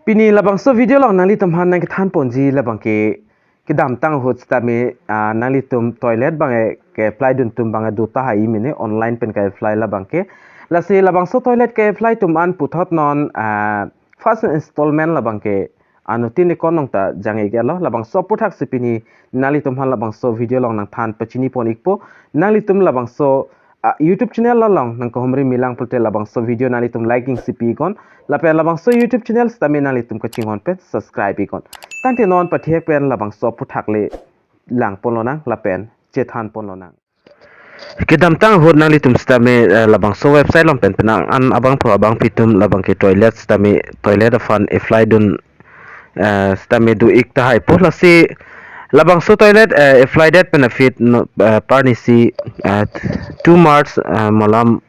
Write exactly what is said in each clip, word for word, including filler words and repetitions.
Pini labangso video along nanglitum aphan nangkethan ponji labang ke kedamtang ahut sitame, ah, nanglitum toilet abang ke-apply dun atum abang do tahai mene, online pen ke-apply labang ke. Lasi labangso toilet ke-apply atum an puthot non, ah, first installment labang ke anuttin account along ta jang-ik-etlo. Labangso aputhaksi pini nanglitum aphan labangso video along nangthan pachini pon-ikpo. Nanglitum labangso, ah, YouTube channel along nangkehumri milang pulote labangso video nanglitum like ing si pi-iknon. Lapen labangso YouTube channel sitame nanglitum kachinghon pen subscribe-iknon. Tangte non pathek pen labangso aputhak le lang ponlonang lapen chethan ponlonang. Kedamtang ahut nanglitum sitame, eh, labangso website along pen penang an abangphu abangpi atum labang ke toilet sitame toilet aphan apply dun, eh, sitame do-ik tahaipo. Lasi labangso toilet, eh, apply det pen aphi no, eh, parnisi, eh, two March, eh, malam,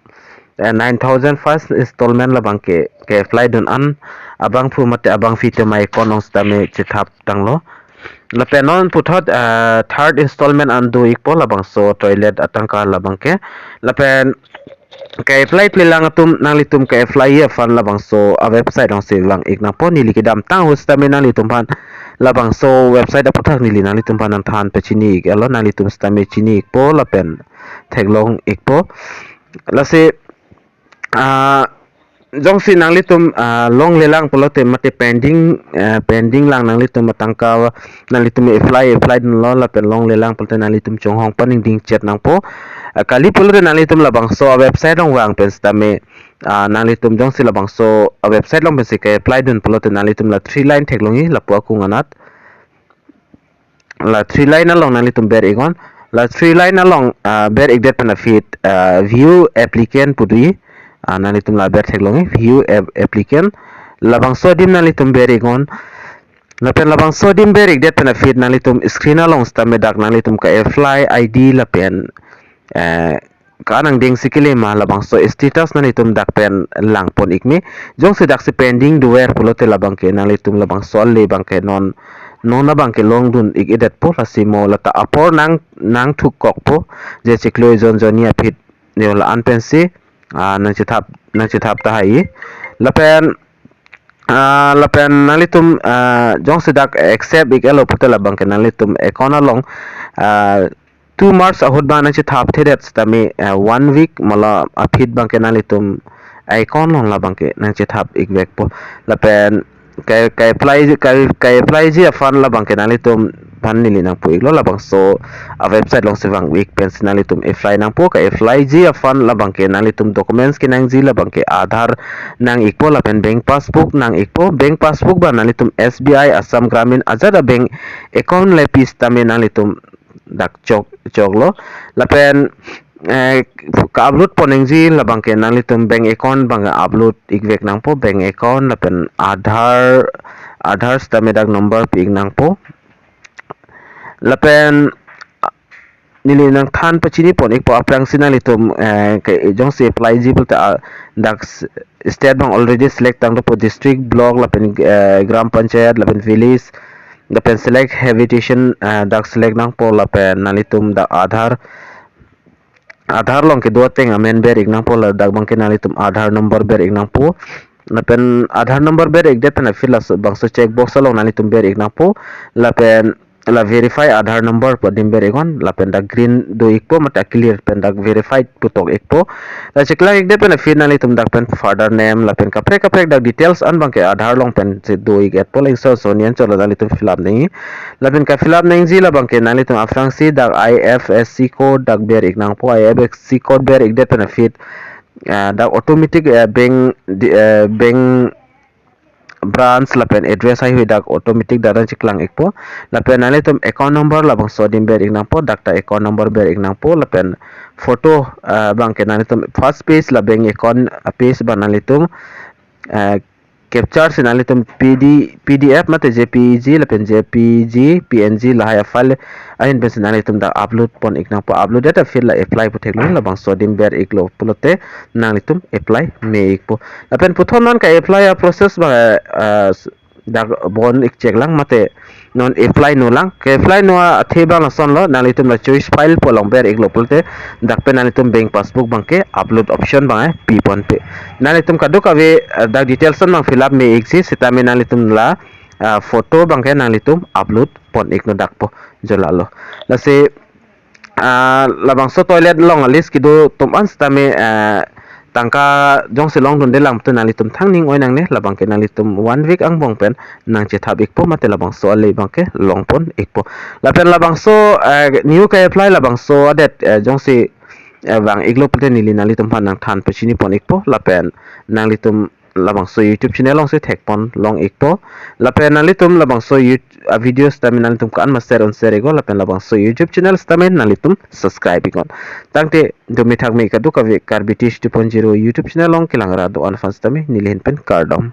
eh, nine thousand first installment labang ke, ke-apply dun an abangphu mate abangpi atum a-account along sitame chethap tanglo. Lapen non puthot, eh, third installment an do-ikpo labangso toilet atangka labang ke. Lapen ke-apply plelang atum nanglitum ke-apply aphan labangso a-website alongsi vang-ik nangpo. Neli kedamtang ahut sitame nanglitum aphan labangso website aputhak neli nanglitum aphan nangthan pachini-ik-etlo, nanglitum sitame chini-ikpo lapen theklong-ikpo. Lasi, ah, jongsi nanglitum, ah, longlelang pulote mate pending, ah, pending lang nanglitum atangka, nanglitum apply, apply dunlo lapen longlelang pulote nanglitum chonghong paningding chet nangpo. Ah, kali pulote nanglitum labangso a-website along vang pen sitame, ah, nanglitum jongsi labangso a-website along pensi ke-apply dun pulote nanglitum la three line theklongji lapu akung anat. La three line along nanglitum ber-iknon. La three line along, ah, ber-ik det pen aphi, ah, view applicant pu doji. Ah, nanglitum la ber theklongji, view app-, applicant. Labangso adim nanglitum ber-iknon. Lapen labangso adim ber-ik det pen aphi nanglitum screen along sitame dak nanglitum ke-apply I D lapen, eh, kanang dengsi kele ma labangso status nanglitum dak pen lang pon-ik me. Jongsi daksi pending dover pulote labang ke nanglitum labangso ale abang ke non, non abang ke long dun-ik-edetpo, lasi mo lata apor nang, nangthuk kokpo, je chiklo ejon jonni aphi ne la-an pensi, ah, nangchethap, nangchethap tahai. Lapen, ah, lapen nanglitum, ah, jongsi dak accept-ik-etlo pulote labang ke nanglitum account along, ah, two March ahut abang nangchethap thedet sitame, eh, one week mala aphi abang ke nanglitum account along labang ke nangchethap-ik vekpo. Lapen ke, ke-apply, ke, ke-apply ji aphan labang ke nanglitum aphan neli nangpu-iklo labangso a-website alongsi vang-ik pensi nanglitum apply nangpo. Ke-apply ji aphan labang ke nanglitum documents kenangji labang ke Aadhaar nang-ikpo lapen bank passbook nang-ikpo. Bank passbook abang nanglitum S B I Assam Gramin ajat a-bank account lepi sitame nanglitum dak chok, choklo. Lapen, eh, ka-upload ponnangji labang ke nanglitum bank account abang upload-ik vek nangpo, bank account lapen Aadhaar, Aadhaar sitame dak number pi-ik nangpo. Lapen neli nangthan pachini pon-ikpo aphrangsi nanglitum, eh, ke jongsi apply ji pulote, ah, dak s-, state abang already select tang dopo, district, block lapen, eh, gram panchayat lapen village, lapen select habitation, eh, dak select nangpo lapen nanglitum dak Aadhaar, Aadhaar along kedo ateng amen ber-ik nangpo, ladak abang ke nanglitum Aadhaar number ber-ik nangpo. Lapen Aadhaar number ber-ik det pen aphi labangso check box along nanglitum ber-ik nangpo. Lapen la verify Aadhaar number pu adim ber-iknon, lapen dak green do-ikpo mate clear pen dak verified pu tok-ikpo. La cheklang-ik det pen aphi nanglitum dak pen father name lapen kaprek kaprek dak details an abang ke Aadhaar along pensi do-ik-etpo, laso ason an chotlo nanglitum fill up nangji. Lapen ka-fill up nangji labang ke nanglitum aphrangsi dak I F S C code dak ber-ik nangpo, I F S C code ber-ik det pen aphi, ah, dak automatic, eh, bank di-, eh, bank branch lapen address haihui dak automatic dak nangcheklang-ikpo. Lapen nanglitum account number labangso adim ber-ik nangpo, dak ta account number ber-ik nangpo, lapen photo, ah, abang ke nanglitum first page la bank account, ah, page abang nanglitum, ah, capture si nanglitum P D, P D F mate J P G lapen J P G, P N G lahai a-file ahin pensi nanglitum dak upload pon-ik nangpo, upload det aphi la apply pu theklong, labangso adim ber-iklo pulote nanglitum apply me-ikpo. Lapen puthot non ka-apply a-process abang, eh, dak bon-ik cheklang mate non apply no lang. Ke-apply no athe abang lasonlo, nanglitum la choice file pu along ber-iklo pulote, dak pen nanglitum bank passbook abangke upload option abang eh pi ponpe. Nanglitum kadokave, eh, dak details an abang fill up me-ikji, sitame nanglitum la, ah, photo abangke nanglitum upload pon-iknon dakpo, jo lalo. Lasi, ah, labangso toilet along a-list kedo atum an sitame, ah, tangka jongsi longdunde lang pulote nanglitum thang ning oi nangne, labangke nanglitum one week angbong pen nangchethap-ikpo mate labangso ale abangke long pon-ikpo. Lapen labangso, eh, new ke-apply labangso adet, eh, jongsi, eh, vang-iklo pulote neli nanglitum aphan nangthan pachini pon-ikpo, lapen nanglitum labangso YouTube channel alongsi thek pon long-ikpo. Lapen nanglitum labangso YouTube, ah, video sitame nanglitum ko-an ma share un share-iknon, lapen labangso YouTube channel sitame nanglitum subscribe-iknon. Tangte dumi thakme kadokave Karbi Tish two point zero YouTube channel along kelang ra do-an aphan sitame neli ahin pen kardom.